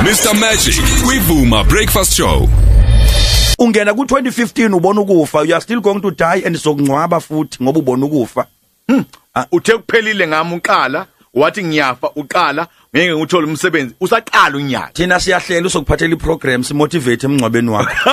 Mr Magic kwiVuma Breakfast Show. Ungena ku2015 ubona ukufa, you are still going to die and sokungcwaba futhi ngoba ubona ukufa. Uthe kuphelile ngami uqala, wathi ngiyafa uqala, ngeke ngithole umsebenzi, usaqala unyaka. Thina siyahlela usokuphathela iprogram simotivate emngcwabeni wakho.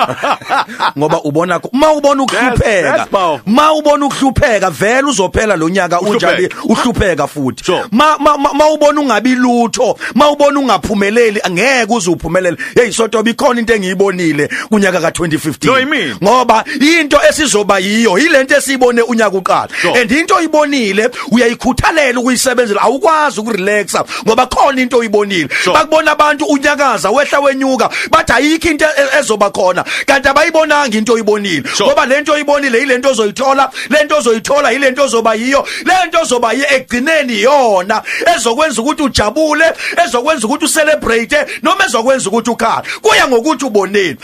Ngoba ubona uma ubona ukuhlupheka, ma ubona ukuhlupheka vele uzophela lo nyaka unjani uhlupheka futhi. Ma ubona ungabi lutho, ma ubona ungaphumeleli angeke uze uphumelele. Hey Sotobe, ikhona into engiyibonile kunyaka ka2015. Ngoba into esizoba yiyo ilento esiyibone unyaka uqala. And into oyibonile uyayikhuthalela ukuyisebenzela, awukwazi ukurelaxa ngoba khona into oyibonile. Bakubona abantu unyakaza wehla wenyuka bathi ayikho into ezoba khona, kanti abayibonanga into oyibonile. Ngoba lento oyibonile ilento ozoyithola, lento ozoyithola ilento ozoba yiyo, lento ozoba yiyo egcineni yona ezokwenza ukuthi ujabule, ezokwenza ukuthi ucelebrate noma ezokwenza ukuthi ukhale, kuya ngokuthi ubonile.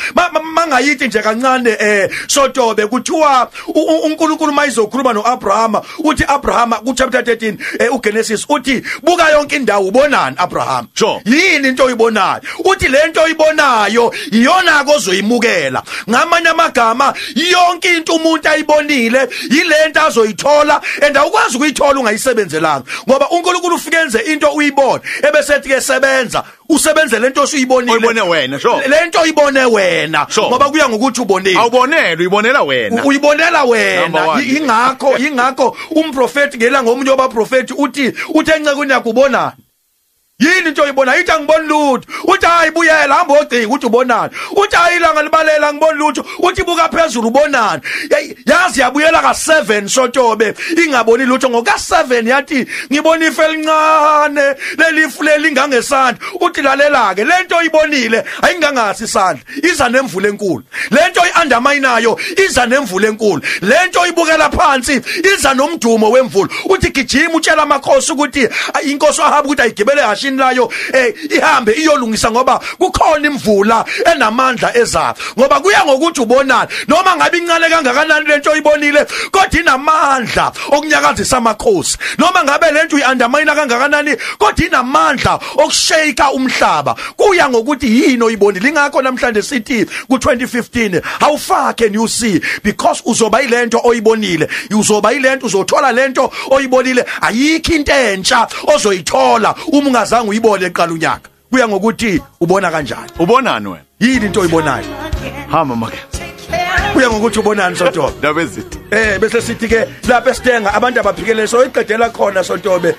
Mangayithi nje kancane Sotobe, kuthiwa uNkulunkulu mayizokhuluma noAbraham, uthi Abraham ku chapter 13 uGenesis, uthi buka yonke indawo ubonani Abraham. Yini into oyibonayo? Uthi lento oyibonayo iyona ozoyimukela. Ngamanye amagama yonke into umuntu ayibonile yilento azoyithola, and awukwazi ukuyithola ungayisebenzelanga, ngoba uNkulunkulu ufike enze into uyibone ebese ethi ke sebenza, usebenze lento osuyibonile, oyibone wena. Lento oyibone wena, ngoba kuya ngokuthi ubonile. Awubonele, uyibonela wena, uyibonela wena. Ingakho umprofeti ngelanga omunye wabaprofeti uthi encekwini yakho ubonani? Yini into oyibona? Ithi angiboni lutho. Uthi hayi buyela, hamba ogcika uthi ubonani. Uthi hayi ilanga libalela angiboni lutho. Uthi buka phezulu ubonani. Yazi yabuyela ka7 Sotobe ingaboni lutho. Ngoka7 yathi ngibona ifu elincane, lelifu lelingangesandla. Uthi lalela ke, lento oyibonile ayingangasi isandla, iza nemvula enkulu. Lento oyiundermineayo iza nemvula enkulu. Lento oyibukela phansi iza nomdumo wemvula. Uthi gijima utshela amakhosi ukuthi inkosi ahabe ukuthi ayigibele hashini layo, ihambe iyolungisa ngoba kukhona imvula enamandla ezayo. Ngoba kuya ngokuthi ubonani, noma ngabe incane kangakanani lento oyibonile kodwa inamandla okunyakazisa amakhosi, noma ngabe lento uyiundermine kangakanani kodwa inamandla okushake umhlaba. Kuya ngokuthi yini oyibonile. Ingakho namhlanje sithi ku2015 how far can you see, because uzoba ilento oyibonile, uzoba ilento, uzothola lento oyibonile. Ayikho into entsha ozoyithola uma ungazange uyibone eqala unyaka. Kuya ngokuthi ubona kanjani. Ubonani wena? Yini into oyibonayo? Hamba make. Kuya ngokuthi ubonani Sotobe. Ndaba ezithi. Bese sithi ke lapha eSitenga abantu abaphikelele soyiqedela khona Sotobe,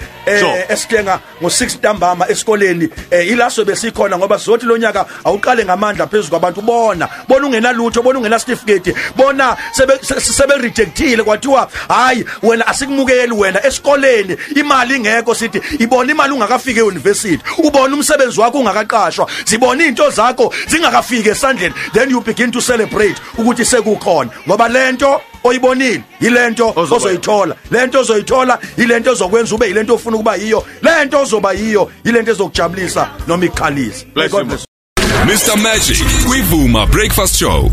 eSitenga ngo6 ntambama esikoleni, ilaso besikhona ngoba sizothi lo nyaka awuqale ngamandla phezulu kwabantu. Bona ungenalutho, bona ungena certificate, bona sebe rejectile kwathiwa hayi wena asikumukeli wena esikoleni, imali ingekho. Sithi ibona imali ungakafiki euniversity, ubona umsebenzi wakho ungakaqashwa, zibona izinto zakho zingakafiki esandleni, then you begin to celebrate ukuthi sekukhona. Ngoba lento oyibonile yilento ozoyithola, lento ozoyithola yilento ozokwenza ube yilento ofuna ukuba yiyo, lento ozoba yiyo yilento ezokujabulisa noma ikukhalise. Mr Magic kwiVuma Breakfast Show.